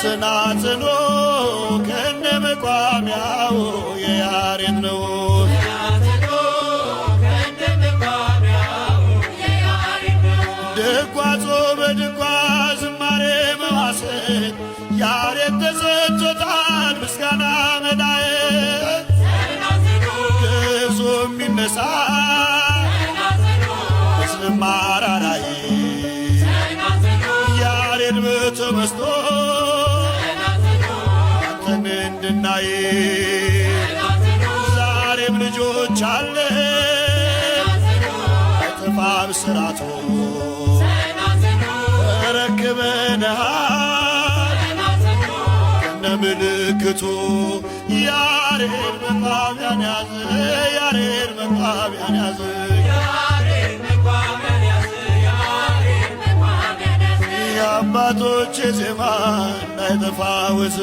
ጽናጽኑ ከነ መቋሚያው የያሬድ ነው። ድጓ ጾመ ድጓ ዝማሬ መዋሥዕት ያሬድ ተሰጥቶታል ምስጋና መላእክት ግዕዙ የሚነሳ ሕዝብም አራራይ ያሬድ በተመስጦ አንተን እንድናይ ዛሬም ልጆች አለ አይጠፋም ስራቱ ተረክበንሃል ከነ ምልክቱ ያሬድ መቋሚያን ያዘ ያሬድ መቋሚያን ያዘ የአባቶች ዜማ እንዳይጠፋ ወዝ